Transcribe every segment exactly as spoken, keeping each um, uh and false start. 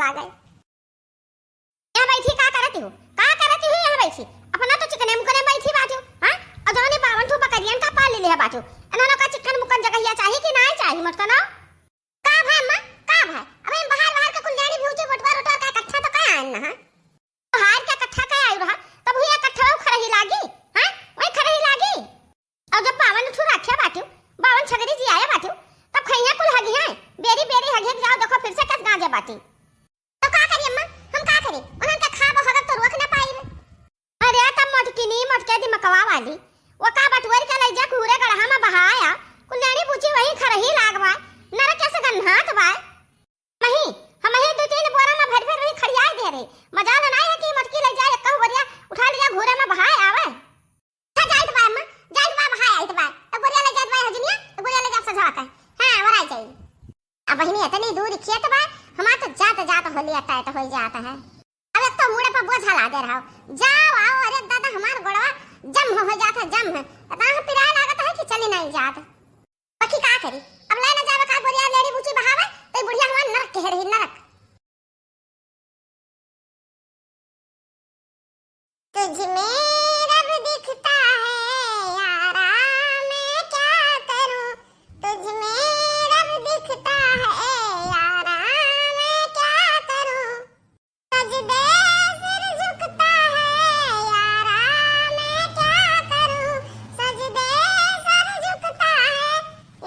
आ गए। यहाँ बैठी का करती हो? का करती हो यहाँ बैठी? अपना तो चिकने मुकने बैठी बाटू, हाँ? और जौन ई बावन ठो बकरियन का पाल लिहे बाटू। इन्हनों का चिकन मुकन जगहिया चाही कि नाहीं चाही, मोटकनो? का भा अम्मा, का भा? अब हम बहार, बहार के कुल जानी भूची बोटवा रोटवा का इकट्ठा तो का आन ना, हाँ? बहार के इकट्ठा का आयु रहा, तब हुई इकट्ठा वो खरही लागी, हाँ? वही खरही लागी। और जब बावन ठू राख्या बाटू, बावन छगरी जी आया बाटू, तब खइया कुल हगिया, बेरी, बेरी हगिया जाओ, देखो फिर से कस गांजे बाटी। तो का करी अम्मा, हम का करी? उन्हन के खाब हगब तो रोक ना पाई। अरे तब मोटकिनी, मोटके दिमकवा वाली, वो का बटुअर के लइ जा घूरे गड़हा में बहाया, कुल्याणी बूची वही खरही लाग बाय, नरक कैसे गन्हात बाय। मही, हम ही दो तीन बोरा में भर भर वही खड़ियाए दे रहे। मजाल नाई है कि मोटकी लइ जा, एक बोरिया उठा लिया घूरे में बहाए आवे। अच्छा जाइत बाय अम्मा, जाइत बाय बहाए आइत बाय। एक बोरिया लइ जाइत बाय हजनिया, एक बोरिया लइ जा सजवा के। हाँ, वराई जाई। अब बहिनी, इतनी दूर खेत बा, हमार तो जात जात होलिया टाइट होइ जात है। अब एक तो मुड़े पर बोझा लादे रहो, जाओ आओ, अरे दादा हमार गोड़वा जम हो, हो जात है, जम है, इतना हम पिराए लागत है कि चली नाहीं जात। बाकी का करी, अब ले ना जावे का बोरिया लेड़ी बूची बहावे, तो ई बुढ़िया हमार नरक कह रही, नरक। तुझ में रब दिखता है यारा, मैं क्या करूं? तुझ में रब दिखता है यारा, मैं क्या करूं? सजदे सिर झुकता है यारा, मैं क्या करूं? सजदे सर झुकता है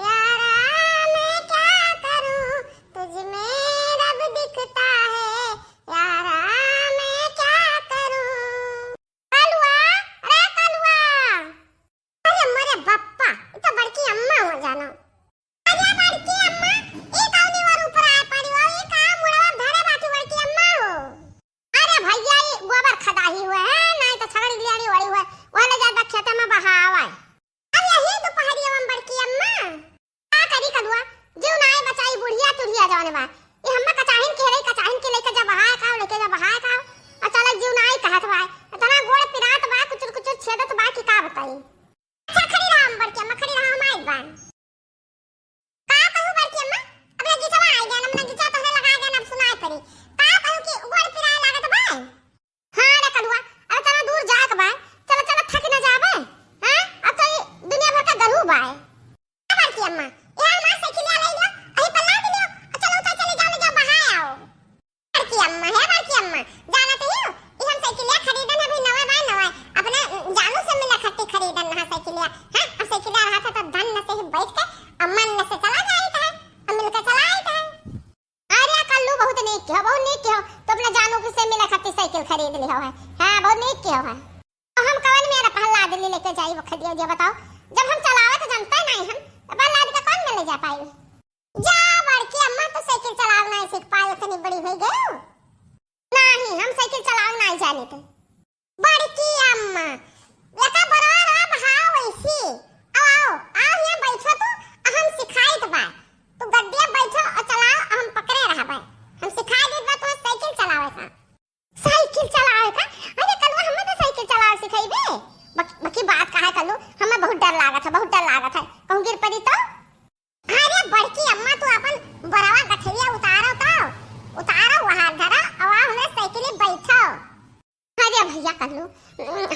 यारा, मैं क्या करूं? तुझ में रब दिखता है यारा, मैं क्या करूं? कलुआ, अरे कलुआ। अरे मोरे बप्पा, ई तो बड़की अम्मा हो जानो। अरे बड़की अम्मा, ई कौनी ओर ऊपर आए पड़ी हो, ई का मुड़वा धरे बाटू बड़की अम्मा हो? अरे भैया, ई गोबर खदाही हुए है, नाहीं तो छगड़ी लियाड़ी ओड़ी हुए, वह ले जाता खेते में बहावा है। अब यही दोपहरिया में बड़की अम्मा। का करी कलुआ, जीव नाई बचाई बुढ़िया तुढ़िया जौन बा। ई हम्मा कचाहिन के रही, कचाहिन के लेके जा बहाए खाओ, लेके जा बहाए खाओ। आ चला जीव नाई कहत बा। इतना गोड़ पिरात बा, कुचुर कुचुर छेदत बा कि का बताई। अच्छा खड़ी रहा हम बड़की अम्मा, खड़ी रहा हम आइल बा। का कहू बड़की अम्मा, अब नगीचवा आइ गया, अब नगीचा तोहरे लगा गया, अब सुनाई पड़ी। का कहू कि गोड़ पिराए लागत बा। हाँ रे कलुआ, अरे तना दूर जाए के बाय, चला चला थक न जाबे, हैं? अब तो ई दुनिया भर का गरू बाय। ए बड़की अम्मा, ए हमार साइकिलिया ले लियो, अही पर लाद लियो, और चलो तो चले जाओ, ले जाओ बहाए आओ। बड़की अम्मा, हे बड़की अम्मा, जानत ही हो, ई हम साइकिलिया खरीदन अभी नवा बाय नवा, अपने जानू से मिले खातिर खरीदन रहा साइकिलिया, हैं? अब साइकिलिया रहा था तो धन से ही बैठ के, अम्मा से चला जाइत है, और मिलकर चला आइत है। अरे कल्लू, बहुत नीक किहो, बहुत नीक किहो। तू अपने जानू के से मिले खातिर साइकिल खरीद लिहो है। हाँ, बहुत नीक किहो है। अब हम कवन मेरा पहला दिल्ली लेके जाई वो खदिया उदिया बताओ। जब हम चलावे तो जानते नहीं हम, तो पहला के कौन में ले जा पाई? जा बड़की अम्मा, तू साइकिल चलाव नहीं सीख पाई, इतनी बड़ी हो गई। नहीं, हम साइकिल चलाव नहीं जानी थे। बड़की अम्मा, लका बरोर अब हाँ वैसी। आओ, आओ, आओ, यहाँ बैठो तू, आ हम सिखाइत बा। तू गद्दिया बैठो और चलाओ, आ हम पकड़े रहबे। हम सिखाई देत बा तुम्हें साइकिल चलावे का। साइकिल चलावे का? अरे कलुआ, हमें तो साइकिल चलावे सिखाइबे। बक-, बकी बात का है कल्लू, हमें बहुत डर लागत है, बहुत डर लागत है। कहूँ गिर पड़ी तो? अरे बड़की अम्मा, तू अपन बरवा गठरिया उतारो तो, उतारो वहाँ धरो, और हमरे साइकिल बैठो। अरे भैया कल्लू,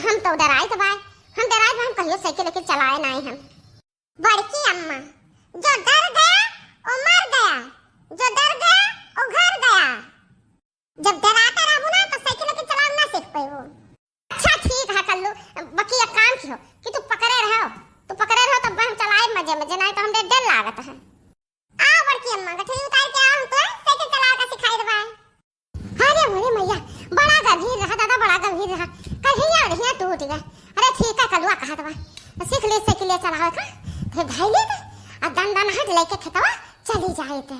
हम तो डराइत बाय, हम डराइत बाय, हम कहियो साइकिल लेके चलाए नाई हम। बड़की अम्मा, जो डर गया, वो मर गया, जो डर गया, वो घर गया। जब डराते रहबू ना, तो साइकिल लेके चलाव ना सीख पइबू। अच्छा ठीक है कल्लू, बकी एक काम किहो कि तू पकड़े रहो, तू पकड़े रहो, तब हम चलाए मजे मजे, नाई तो हमरे डर लागत है। आओ बड़की अम्मा, गठरी उतार के आओ, हमको साइकिल चलावे का सिखाई देबा। अरे मोरे मैया, बड़ा गंभीर रहा दादा, बड़ा गंभीर रहा। कहिया अड़हिया टूट गया। अरे ठीक है, कलुआ कहत बा, सीख ले साइकिलिया चलावे का, फिर धई ले दे, आ दन दन हट लेके खेतवा चली जाए थे।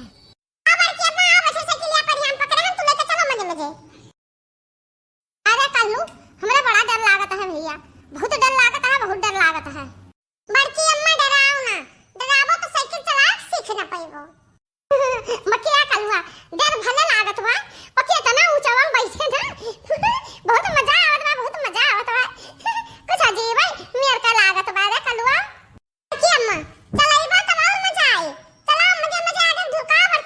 आ बड़की अम्मा, आओ, बैठे साइकिलिया पर, हम पकड़े, हम तू लेके चलो मजे मजे। अरे कल्लू, हमरा बड़ा डर लागत है भैया, बहुत डर लागत है, बहुत डर लागत है। बड़की अम्मा डराओ ना, डराबो तो साइकिल चलाए सीख ना पइबो। बकिया कलुआ, डर भले लागत बा, बकिया इतना ऊंचा में बैठे ना, बहुत मजा आवत बा, बहुत मजा आवत बा। कुछ अजीब है, मेर का लागत बा रे कलुआ। बड़की अम्मा, चलइबा तब और मजा आई। चला मजे मजे आगे ढुकावा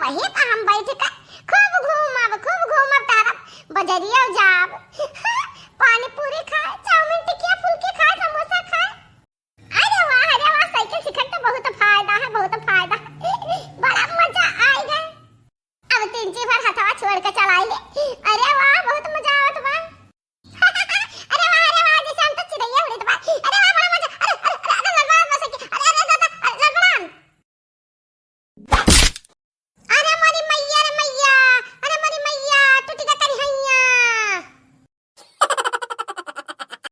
वही तो हम बैठ के खूब घूमब, खूब घूमब टहरब, बजरिया जाब, पानी पूरी खाए, चाउमीन टिकिया फुल्की खाए, समोसा खाए। अरे वाह, अरे वाह, साइकिल सीखन तो बहुत फायदा है, बहुत फायदा। बड़ा मजा आएगा। अब तिनची भर हथवा छोड़ के चलाई ले। अरे वाह, बहुत मजा